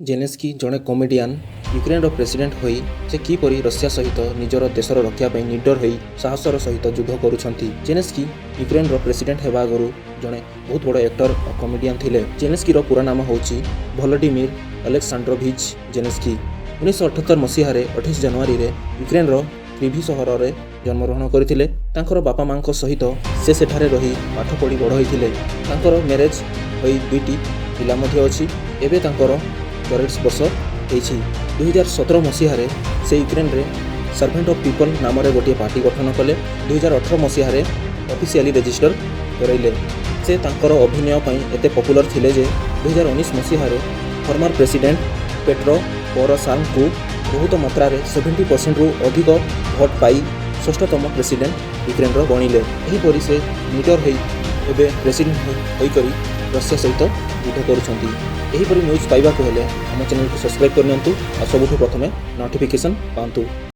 Zelensky ଜଣେ comedian. ୟୁକ୍ରେନ୍ର president ହୋଇ ସେ କିପରି ରଷିଆ ସହିତ ନିଜର ଦେଶର ରକ୍ଷା ପାଇଁ ନିଡର ହୋଇ ସାହସର ସହିତ ଯୁଦ୍ଧ କରୁଛନ୍ତି। ଜେଲେନ୍ସ୍କି ୟୁକ୍ରେନ୍ର ପ୍ରେସିଡେଣ୍ଟ ହେବା ଆଗରୁ ଜଣେ ବହୁତ ବଡ଼ ଆକ୍ଟର ଓ କମେଡ଼ିଆନ୍ ଥିଲେ। ଜେଲେନ୍ସ୍କିର ପୁରା ନାମ ହେଉଛି ଭଲୋଡିମିର ଆଲେକ୍ସାଣ୍ଡ୍ରୋଭିଚ୍ ଜେଲେନ୍ସ୍କି। 1978 ମସିହାରେ 28 ଜାନୁଆରୀରେ ୟୁକ୍ରେନ୍ର କ୍ରିଭି ସହରରେ ଜନ୍ମଗ୍ରହଣ କରିଥିଲେ। ତାଙ୍କର ବାପା ମାଙ୍କ ସହିତ ସେ ସେଠାରେ ରହି ପାଠ ପଢ଼ି ବଡ଼ ହୋଇଥିଲେ। ତାଙ୍କର ମ୍ୟାରେଜ୍ ହୋଇ ଦୁଇଟି ପିଲା ମଧ୍ୟ ଅଛି। ଏବେ ତାଙ୍କର 44 ବର୍ଷ ହେଇଛି। 2017 ମସିହାରେ ସେ ୟୁକ୍ରେନ୍ରେ ସର୍ଭେଣ୍ଟ ଅଫ୍ ପିପଲ୍ ନାମରେ ଗୋଟିଏ ପାର୍ଟି ଗଠନ କଲେ। 2018 ମସିହାରେ ଅଫିସିଆଲି ରେଜିଷ୍ଟର କରାଇଲେ। ସେ ତାଙ୍କର ଅଭିନୟ ପାଇଁ ଏତେ ପପୁଲାର ଥିଲେ ଯେ 2019 ମସିହାରେ ଫର୍ମର ପ୍ରେସିଡେଣ୍ଟ ପେଟ୍ରୋ ପୋରୋସାଙ୍କୋଙ୍କୁ ବହୁତ ମାତ୍ରାରେ 70%ରୁ ଅଧିକ ଭୋଟ ପାଇ ଷଷ୍ଠତମ ପ୍ରେସିଡେଣ୍ଟ ୟୁକ୍ରେନ୍ର ବନିଲେ। ଏହିପରି ସେ ନିଡର ହୋଇ ଏବେ ପ୍ରେସିଡେଣ୍ଟ ହୋଇକରି ରଷିଆ ସହିତ ଯୁଦ୍ଧ କରୁଛନ୍ତି। ଏହିପରି ନ୍ୟୁଜ୍ ପାଇବାକୁ ହେଲେ ଆମ ଚ୍ୟାନେଲକୁ ସବସ୍କ୍ରାଇବ୍ କରିନିଅନ୍ତୁ ଆଉ ସବୁଠୁ ପ୍ରଥମେ ନୋଟିଫିକେସନ୍ ପାଆନ୍ତୁ।